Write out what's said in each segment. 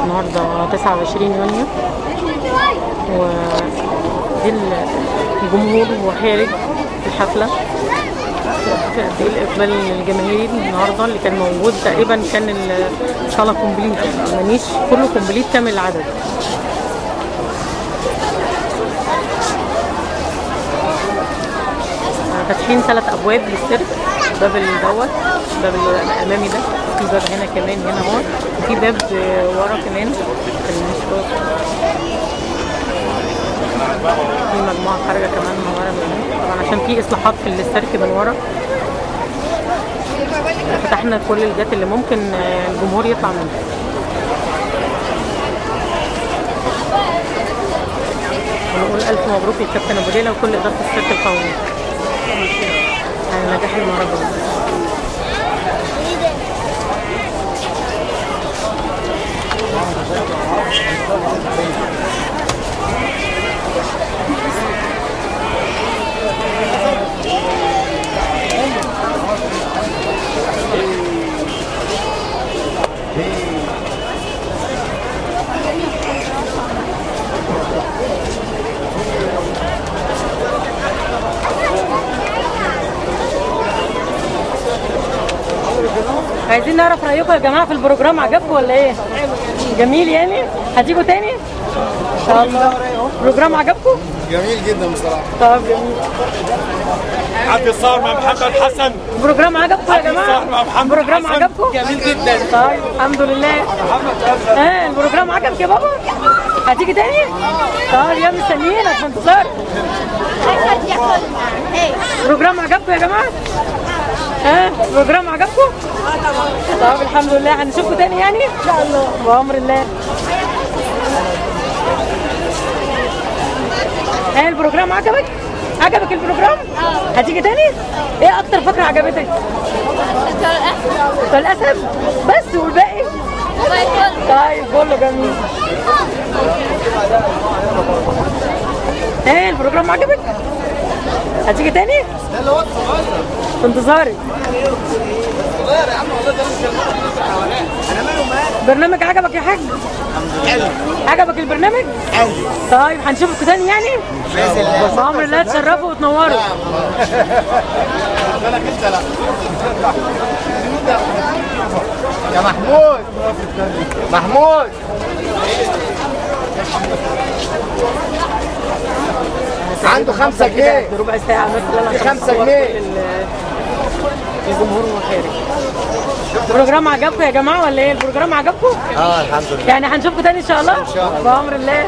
النهارده 29 يونيو، ودي الجمهور وهو خارج الحفلة. قد ايه الاقبال الجماهيري النهارده اللي كان موجود، تقريبا كان الصاله complete، يعني المنيش كله complete كامل العدد. فاتحين 3 ابواب للسيرك، باب دوت، باب الامامي ده، في باب هنا كمان هنا اهو، وفي باب ورا كمان في المشوار، في مجموعة خارجه كمان من ورا من هنا، طبعا عشان في اصلاحات في السيرك من ورا. فتحنا كل الجات اللي ممكن الجمهور يطلع منها. ونقول الف مبروك للكابتن ابو ليلى وكل ادارة السيرك القومي على نجاح المهرجان. عايزين نعرف رايكم يا جماعة في ال program، عجبكم ولا ايه؟ جميل يعني؟ هتيجوا تاني؟ ان شاء الله. program عجبكم؟ جميل جدا بصراحة. طب جميل. حد يتصور مع محمد حسن. program عجبكم يا جماعة؟ مع محمد program عجبكم؟ جميل جدا. طيب الحمد لله. ال program عجبك يا بابا؟ هتيجي تاني؟ طيب يا مستنيينك في انتظارك. program عجبكم يا جماعة؟ program عجبكم؟ طبعا. طب الحمد لله، هنشوفكم تاني يعني؟ ان شاء الله بأمر الله. ال program عجبك؟ عجبك ال program؟ هتيجي تاني؟ ايه اكتر فقرة عجبتك؟ بتوع الاسد بس، والباقي؟ طيب كله جميل. ايه ال program عجبك؟ هتيجي تاني؟ ده اللي هو الصغير. في انتظارك. صغير يا عم والله، ده مش انا ماله مال. برنامج عجبك يا حاج؟ حلو. عجبك البرنامج؟ حلو. طيب هنشوفكم تاني يعني؟ باذن الله. بأمر الله تشرفوا وتنوروا. بالك انت لا. يا محمود، محمود. عنده 5 جنيه. ربع ساعة مثلا في 5 جنيه. الجمهور وهو خارج. ال program عجبكم يا جماعة ولا ايه؟ ال program عجبكم؟ الحمد لله. يعني هنشوفكم تاني ان شاء الله؟ ان شاء الله بأمر الله.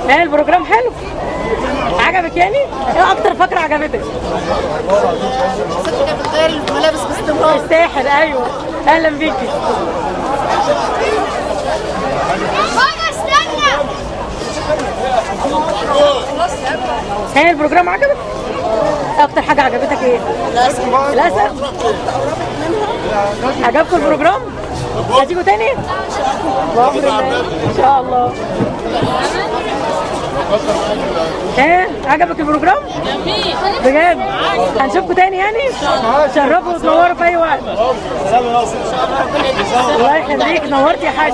ايه ال program حلو؟ عجبك يعني؟ ايه اكتر فقرة عجبتك؟ الست كانت بتغير الملابس باستمرار. الساحر. ايوه اهلا بيكي. بابا استنى. ايه ال program عجبك؟ اكتر حاجة عجبتك ايه؟ الاسد. الاسد؟ عجبكم ال program؟ هتيجوا تاني؟ بأمر الله ان شاء الله. ايه عجبك ال program؟ جميل بجد؟ هنشوفكم تاني يعني؟ شرفوا وتنوروا في اي وقت. الله يخليك، نورتي يا حاج.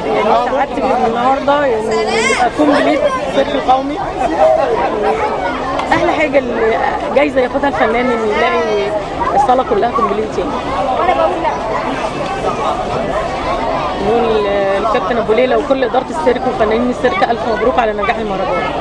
يعني سعادتي النهارده يعني نبقى complete السيرك القومي. احلى حاجة اللي جايزة ياخدها الفنان ان يلاقي الصاله كلها complete يعني. نقول الكابتن ابو ليلى وكل ادارة السيرك وفنانين السيرك الف مبروك على نجاح المهرجان.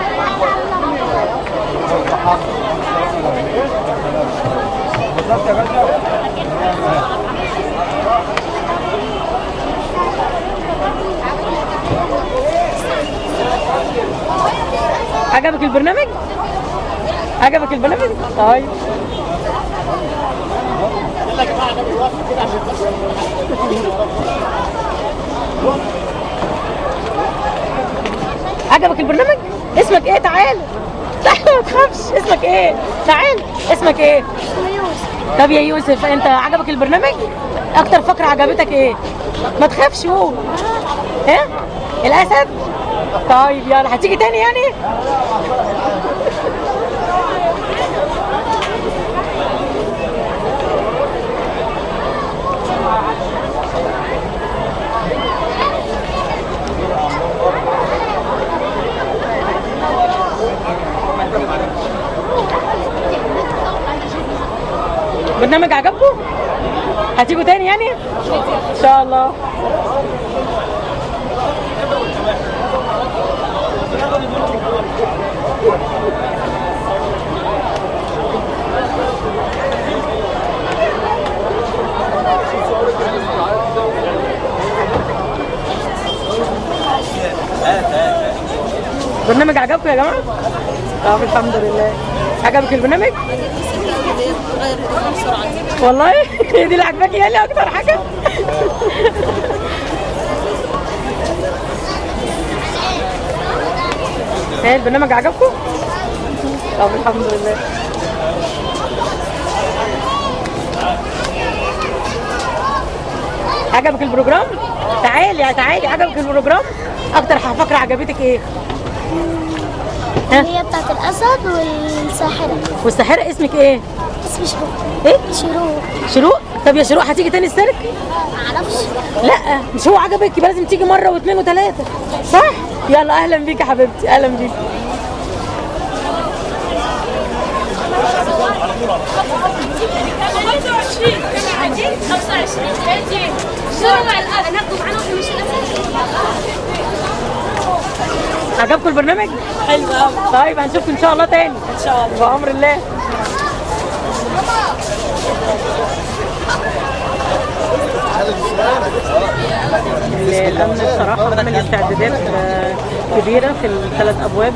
عجبك البرنامج؟ عجبك البرنامج؟ طيب. عجبك البرنامج؟ اسمك ايه؟ تعال تعال ما تخافش. اسمك ايه؟ تعال. اسمك ايه؟ اسمي يوسف. طب يا يوسف انت عجبك البرنامج؟ اكتر فقره عجبتك ايه؟ ما تخافش قول. ايه؟ الاسد؟ طيب يلا هتيجي تاني يعني؟ برنامج عجبكم؟ هتيجوا تاني يعني؟ ان شاء الله. برنامج عجبكم يا جماعة؟ طب الحمد لله. عجبك البرنامج؟ والله دي اللي عجباكي يعني اكتر حاجة. ايه البرنامج عجبكم؟ طب الحمد لله. عجبك ال program؟ تعالي تعالي، عجبك ال program؟ اكتر فقره عجبتك ايه؟ اللي هي بتاعت الاسد والساحره. والساحره اسمك ايه؟ اسمي شروق. ايه؟ شروق. شروق؟ طب يا شروق هتيجي تاني السيرك؟ معرفش. لا مش هو عجبك يبقى لازم تيجي مرة واثنين وثلاثة، صح؟ يلا اهلا بيك يا حبيبتي، اهلا بيك. عجبكم البرنامج؟ حلو قوي. طيب هنشوفكم ان شاء الله تاني ان شاء الله بأمر الله. الأمن بصراحة عمل استعدادات كبيرة في الثلاث أبواب،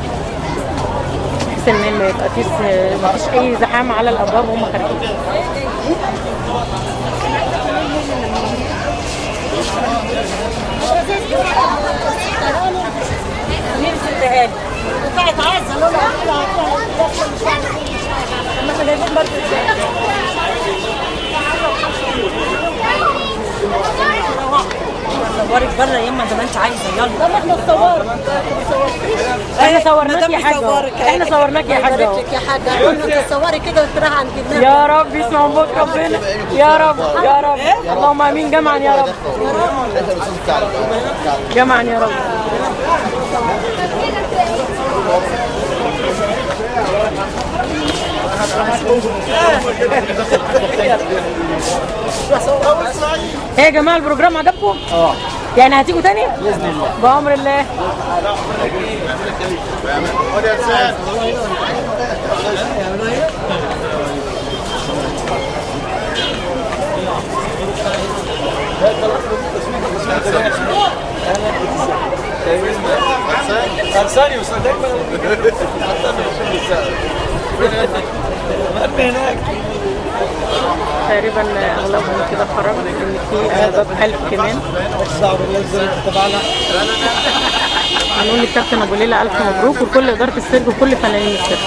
بحيث إن ما يبقى فيش ما فيش أي زحام على الأبواب وهم خارجين. بتاعت عزه لولا صورك بره يما زي ما انت عايزه. يلا طب احنا اتصورنا، احنا صورناك يا حاجة، احنا صورناك يا حاجة، يبارك لك يا حاجة. كله تصوري كده وتروحي عند النبي. يا رب يسمع من بك ربنا يا رب يا رب، اللهم امين جمعا يا رب، جمعا يا رب. ايه يا جماعة ال program عجبكم؟ اه. يعني هتيجوا تاني؟ باذن الله بامر الله. تقريبا اغلبهم كده خرج، لان في باب خلف كمان. هنقول للكابتن ابو ليلى الف مبروك ولكل ادارة السيرك وكل فنانين السيرك.